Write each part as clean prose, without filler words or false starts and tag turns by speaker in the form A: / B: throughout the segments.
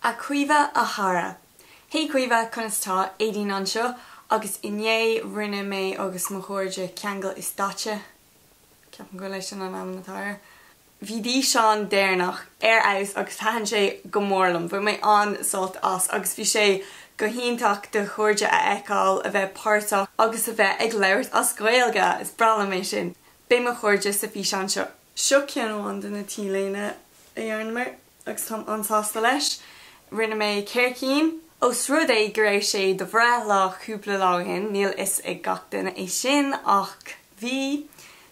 A: A Chaoimhe a chara. Hey Caoimhe, conas tá? Aideen anseo agus inné rinne mé agus mo chairde ceangal is daite, ceapaim go bhfuil é sin an ainm atá air. Bhí d'fhíseán deireanach ar fheabhas agus thaitin sé go mór liom. Bhain mé an-sult as agus bhí sé go hiontach do chairde a fheiceáil, a bheith páirteach agus a bheith ag labhairt as Gaeilge! Is breá liom é sin. Beidh mo chairde sa físeán seo. Seo ceann amháin de na T-léine a dhearnamar agus táim an-sásta leis. Rinne mé 4 cinn. Ós rud é go raibh sé do bhreithlá cúpla lá ó shin, níl fhios ag gach duine é sin ach bhí,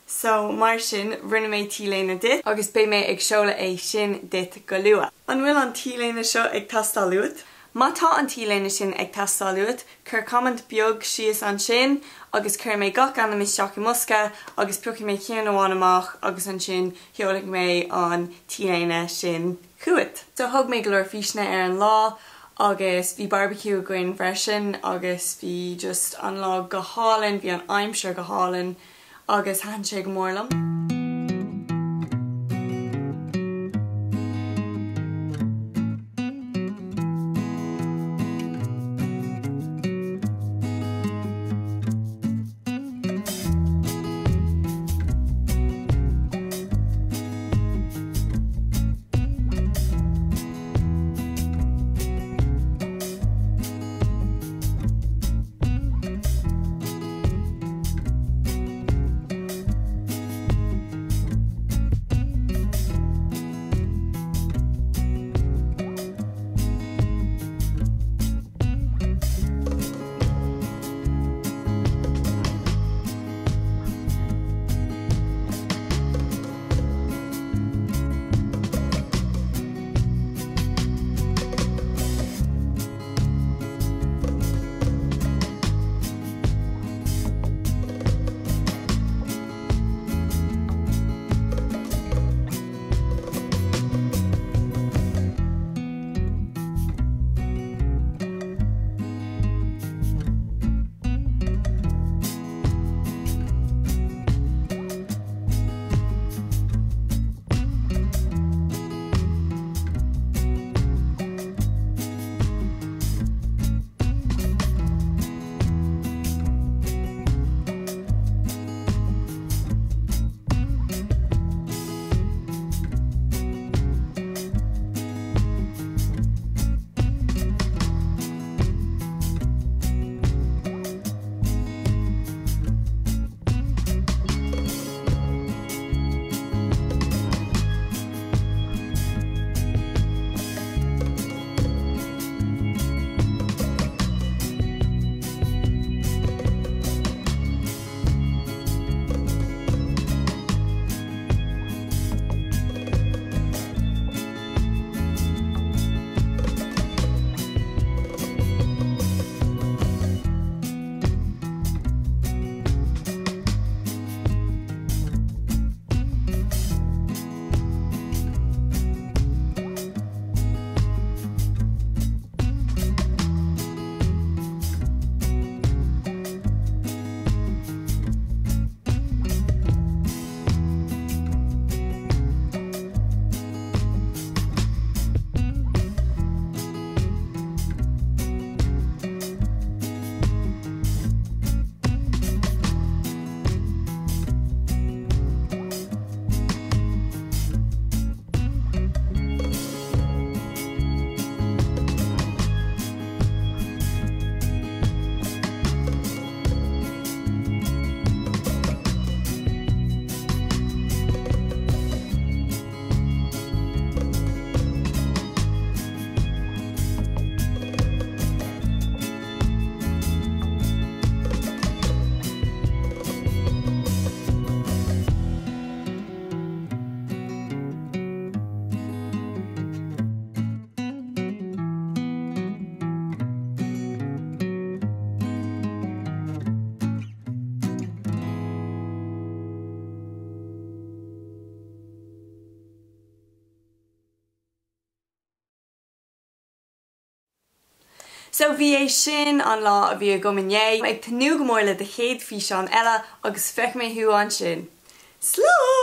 A: so mar sin rinne mé T-léine duit agus beidh mé ag seoladh é sin duit go luath. An bhfuil an T-léine seo ag teastáil uait? Má tá an T-léine sin ag teastáil uait, cuir comment beag síos ansin agus cuirfidh mé gach ainm isteach i mbosca agus piocfaidh mé ceann amháin amach agus ansin sheolfaidh mé an T-léine sin chugat. So thóg mé go leor físeanna ar an lá agus bhí barbecue againn freisin agus bhí just an lá go hálainn, bhí an aimsir go hálainn agus thaitin sé go mór liom. So bhí é sin an lá a bhí agam inné. Ag tnúth go mór le do chéad físeán eile agus feicfidh mé thú ansin. Slán!